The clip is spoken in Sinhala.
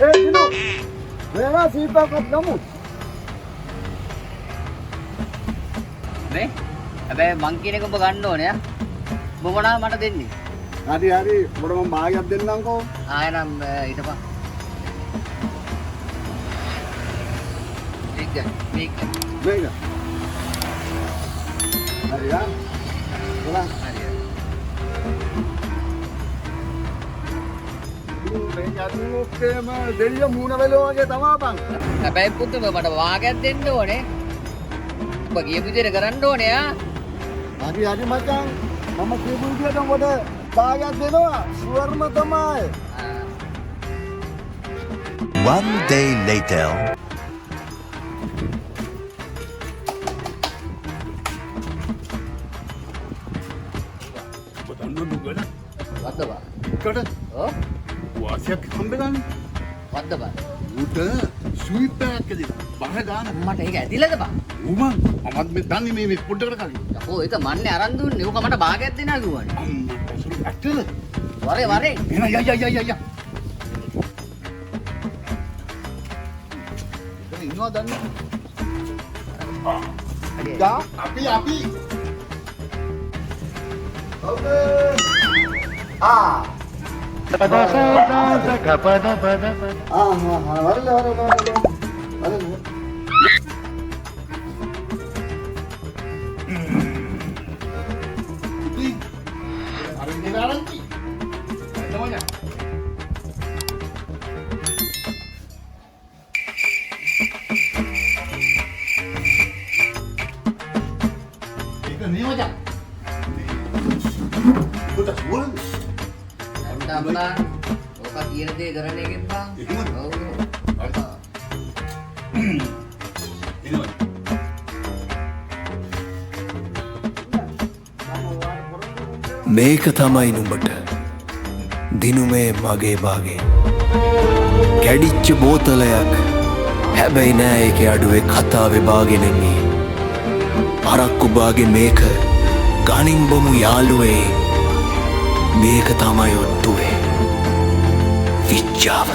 ඒ දිනු මේවා සීපක් ගමු. මේ හැබැයි මං කියන එක ඔබ ගන්න ඕනේ ආ. ඔබ මොනවා මට දෙන්නේ? හරි හරි ඔබට මං භාගයක් දෙන්නම්කෝ. ආ එහෙනම් ඊටපන්. මේක ගන්න මේක. මේක. හරි ආ. බලන්න. හරි. මේ අතින් ඔක්කොම දෙවිය මූණ බැලුවා වගේ තමා බං. හැබැයි පුතුම මට වාගයක් දෙන්න ඕනේ. ඔබ කියපු විදිහට කරන්න ඕනේ ආ. හරි හරි මචං මම කියපු විදිහට උඹට භාගයක් දෙනවා. ෂුවර්ම තමයි. One day later. ඔබ දන්නවද උඹ වැඩ? වද්ද බා. එකට ඔව් වාසියක් හම්බෙලානේ. වද්ද බා. ඌට ස්වීප් එකක් ඇදිලා. බහ ගාන. මට ඒක ඇදිලාද බා? ඌ මං මමත් මේ දන්නේ මේ මේ පොඩ්ඩකට කලින්. යකෝ ඒක මන්නේ අරන් දුන්නේ. ඌක මට භාගයක් දෙනවා කිව්වනේ. අම්මා පසුරු ඇත්තද? වරේ වරේ. එහෙනම් යා යා යා යා යා. එතන ඉන්නවා දන්නේ. යා අපි අපි කවුද? ආ ආ හා හා වරල වරල වරල වරල. ඉතින් අර විදිහට ආරංචි. තමයි. ඒක නේ මචං. පොඩ්ඩක් සුවඳ. නැත්තම් බා ඕක කියන දේ කරන එකෙන් බං. එහෙමද? ඔව්. හරි. එනවා. මේක තමයි නුඹට දිනුමේ මගේ භාගේ. කැඩිච්ච බෝතලයක් හැබැයි නෑ ඒකේ අඩුවේ කතාවේ භාගෙ නෙමෙයි. අරක්කු භාගෙ මේක ගනින් බොමු යාළුවේ. මේක තමයි ඔට්ටුවේ විච්චාව.